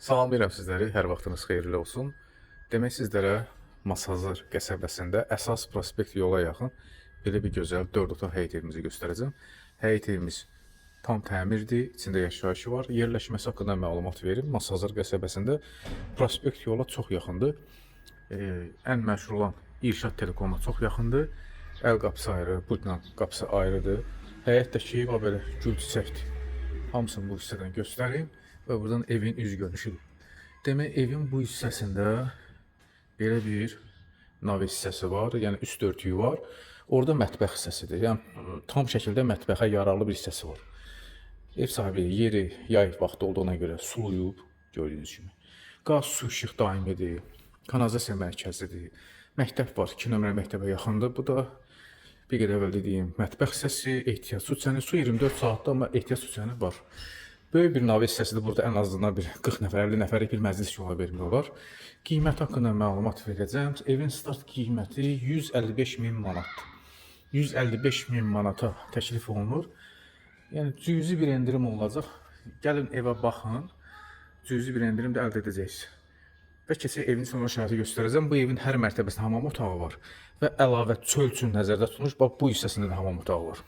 Salamlayıram sizləri, hər vaxtınız xeyirli olsun. Demək sizlərə Masazır qəsəbəsində əsas prospekt yola yaxın belə bir gözəl 4 otaq həyət evimizi göstərəcəm. Həyət evimiz tam təmirdir, içində yaşayışı var. Yerləşməsi haqqında məlumat verim. Masazır qəsəbəsində prospekt yola çox yaxındır. Ən məşhur olan İrşad Telekoma çox yaxındır. Əl qapısı ayrı, pultla qapısı ayrıdır. Həyətdəki bax belə gül çiçəkdir. Hamısını bu hissədən göstərim və buradan evin üz görünüşüdür. Demək evin bu hissəsində belə bir naves hissəsi var, yəni üst örtüyü var. Orada mətbəx hissəsidir. Yəni tam şəkildə mətbəxə yararlı bir hissəsi var. Ev sahibi yeri yay vaxtı olduğuna görə sulayıb, gördüyünüz kimi. Qaz, su, işıq daimidir. Kanalizasiya mərkəzidir. Məktəb var, 2 nömrə məktəbə yaxındır. Bu da bir qədər əvvəl dediyim mətbəx hissəsi, ehtiyat su çəni, su 24 saatda, amma ehtiyat su çəni var. Böyük bir naves hissəsidir. Burada ən azından bir 40 nəfər, 50 nəfərlik bir məclis yola vermək olar. Qiymət haqqında məlumat verəcəm. Evin start qiyməti 155 min manatdır. 155 min manata təklif olunur. Yəni cüzi bir endirim olacaq. Gəlin evə baxın. Cüzi bir endirim də əldə edəcəksiniz. Və keçək evin son şəraiti göstərəcəm. Bu evin hər mərtəbəsində hamam otağı var və əlavə çöl üçün nəzərdə tutulmuş bax bu hissəsində də hamam otağı var.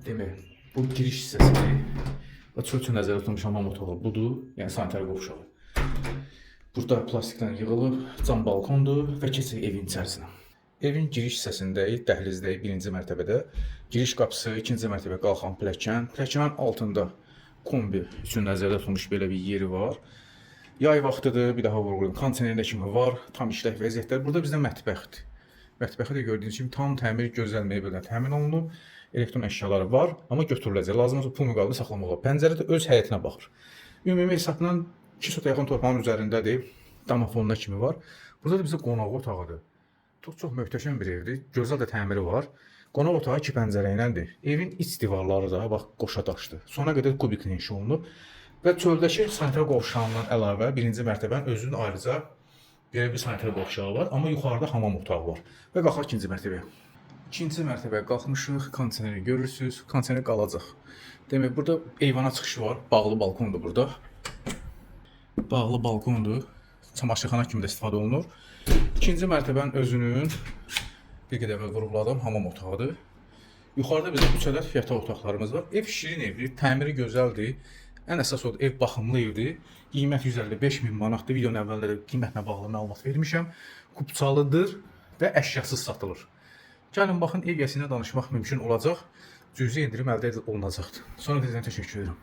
Demək, bu giriş hissəsidir. Və çöl üçün nəzərdə tutulmuş hamam otağı budur, yəni sanitar qovşağı. Burada plastikdən yığılıb, cam balkondur və keçək evin içərisinə. Evin giriş hissəsindəyik, dəhlizdəyik birinci mərtəbədə. Giriş qapısı ikinci mərtəbəyə qalxan pilləkən. Pilləkənin altında kombi üçün nəzərdə tutulmuş belə bir yeri var. Yay vaxtıdır, bir daha vurğulayım. Kondisionerdə kimi var, tam işlək vəziyyətdə. Burada bizdə mətbəxdir. Mətbəxi də gördüyünüz kimi tam təmir, gözəl mebellə təmin olunub. Elektron əşyaları var, amma götürüləcək. Lazım olsa pul müqabilində saxlamaq olar. Pəncərə də öz həyətinə baxır. Ümumi hesabla 2 sotə yaxın torpağın üzərindədir. Damafonuna kimi var. Burada da bizə qonaq otağıdır. Çox çox möhtəşəm bir evdir. Gözəl də təmiri var. Qonaq otağı iki pəncərə iləndir. Evin iç divarları da bax qoşa daşdır. Sona qədər kubiklə inşa olunub. Və çöldəki sanitar qovşağından əlavə birinci mərtəbənin özünün ayrıca belə bir sanitar qovşağı var, amma yuxarıda hamam otağı var. Və qalxaq ikinci mərtəbəyə. İkinci mərtəbəyə qalxmışıq, kondisioneri görürsüz, kondisioner qalacaq. Demək, burada eyvana çıxışı var, bağlı balkondur burada. Bağlı balkondur. Çamaşırxana kimi də istifadə olunur. İkinci mərtəbənin özünün bir qədər əvvəl vurğuladım, hamam otağıdır. Yuxarıda bizim 3 ədəd yataq otaqlarımız var. Ev şirin evdir, təmiri gözəldir. Ən əsas odur, ev baxımlı evdir. Qiymət 155 min manatdır. Videonun əvvəlində də qiymətlə bağlı məlumat vermişəm. Kupçalıdır və əşyasız satılır. Gəlin baxın, ev yiyəsi ilə danışmaq mümkün olacaq. Cüzi endirim əldə olunacaqdır. Sonra təşəkkür edirəm.